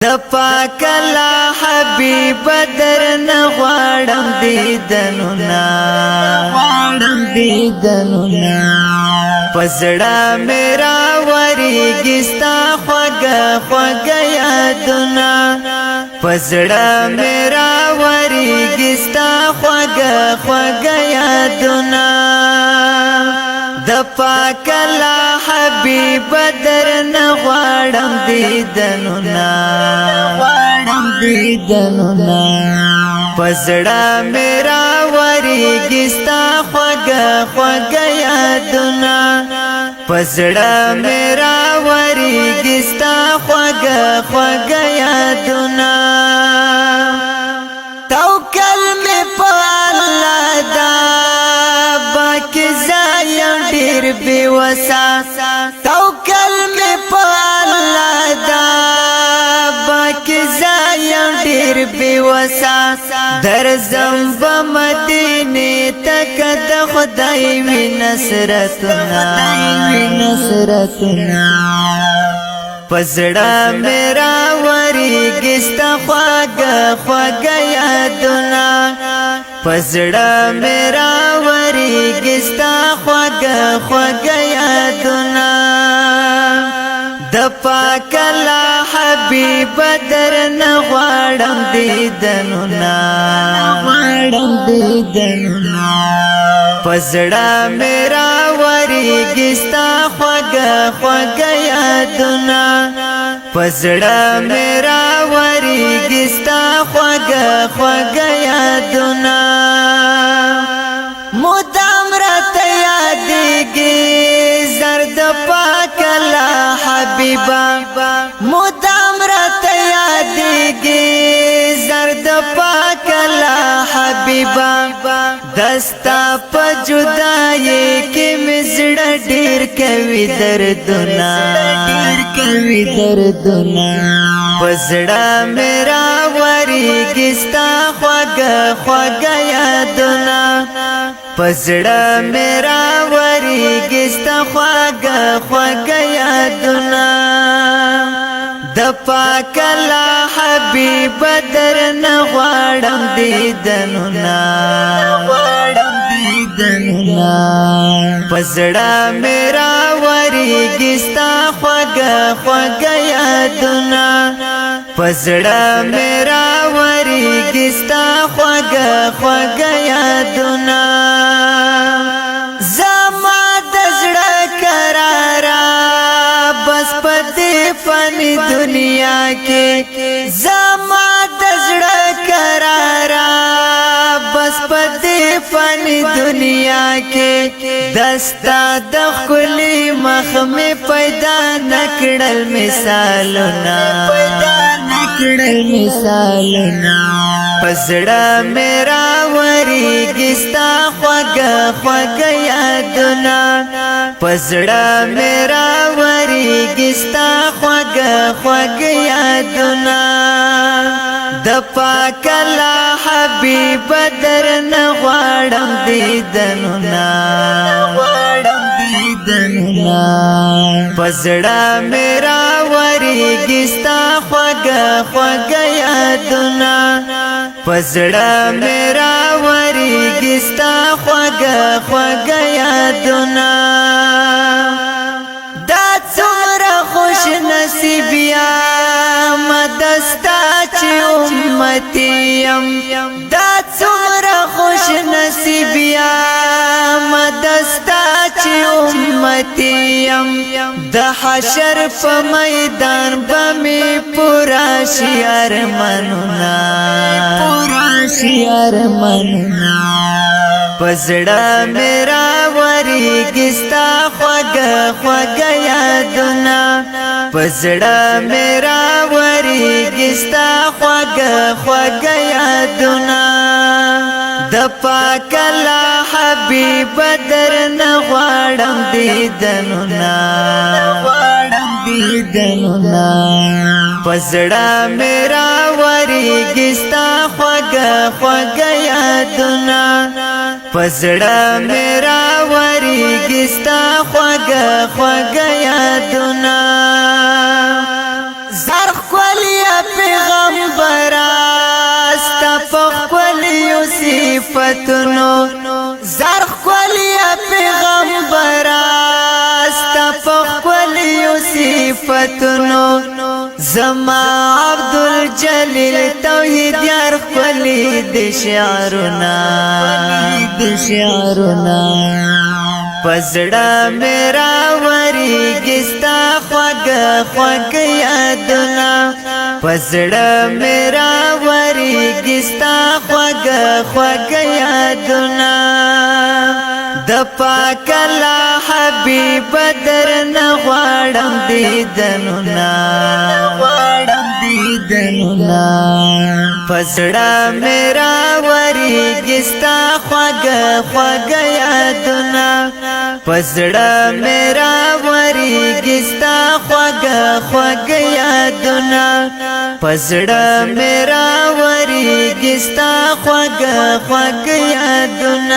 د پاک الله حبیب در نه غواړم دیدنونه، غواړم دیدنونه. پزړه میرا وریږي ستا خوږه خوږه یادونه، پزړه میرا وریږي ستا خوږه خوږه یادونه. د پاک الله حبیب در نه غواړم دیدنونه، غواړم دیدنونه. پزړه میرا وریږي ستا خوږه خوږه یادونه، پزړه میرا وریږي ستا خوږه خوږه یادونه. توکل می په الله دا، باقی زایم ډیر بے وسا. توکل می په الله دا، باقی زایم ډیر بے وسا. درزم بمدینه تک د خدای وی نصرتنا، وی نصرتنا. پزړه میرا وریږي ستا خواږه خواږه یادونه، پزړه میرا وریږي ستا خواږه خواږه یادونه. د پاک الله حبیب در نه غواړم دیدنونه، غواړم دیدنونه. پزړه میرا وریږي ستا خوږه خوږه یادونه، پزړه میرا وریږي ستا خوږه خوږه یادونه. مدام راته یادېږي زرد پاک الله حبیبا، مدام راته یادېږي زرد پاک الله حبیبا. دستا په جدای کې مزړه ډیر کوي دردونه، ډیر کوي دردونه. پزړه میرا وریږي ستا خوږه خوږه یادونه، پزړه میرا وریږي ستا خوږه خوږه یادونه. د پاک الله حبیب در نه غواړم دیدنونه، غواړم دیدنونه. پزړه میرا وریږي ستا خوږه خوږه یادونه، پزړه میرا وریږي ستا خوږه خوږه یادونه. زما د زړه قرارا بس په دې فاني دنیا کې، زما د زړه قرارا بس په دې فاني دنیا کې. دستا د ښکلي مخ مې پیدا نکړل مثالونه، پیدا نکړل مثالونه. پزړه میرا وریږي ستا خوږه خوږه یادونه، پزړه میرا وریږي ستا خوږه خوږه یادونه. د پاک الله حبیب در نه غواړم دیدنونه، غواړم دیدنونه. پزړه میرا وریږي ستا خوږه خوږه یادونه، پزړه میرا وریږي ستا خوږه خوږه یادونه. دا څومره خوش نصیب یم دستا چې امتی یم، دا څومره خوش نصیب یم دستا چې امتی یم. د حشر په میدان به مې پورا شي ارمانونه، پورا شي ارمانونه. پزړه میرا وریږي ستا خوږه خوږه یادونه، پزړه میرا وریږي ستا خوږه خوږه یادونه. د پاک الله حبیب در نه غواړم دیدنونه، غواړم دیدنونه. پزړه میرا وریږي ستا خوږه خوږه یادونه، پزړه میرا وریږي ستا خوږه خوږه یادونه. زر ښکلي صفتونو زر ښکلی پیغمبره، ستا په ښکلیو صفتونو زما عبدالجلیل توحید یار ښکلي د شعرونه، د شعرونه. پزړه میرا وریږي ستا خوږه خوږه یادونه، پزړه میرا وریږي ستا خوږه خوږه یادونه. د پاک الله حبیب درنه غواړم دیدنونه، غواړم دیدنونه. پزړه میرا وریږي ستا خوږه خوږه یادونه، پزړه میرا وریږي ستا خوږه خوږه یادونه، پزړه میرا وریږي ستا خوږه خوږه یادونه.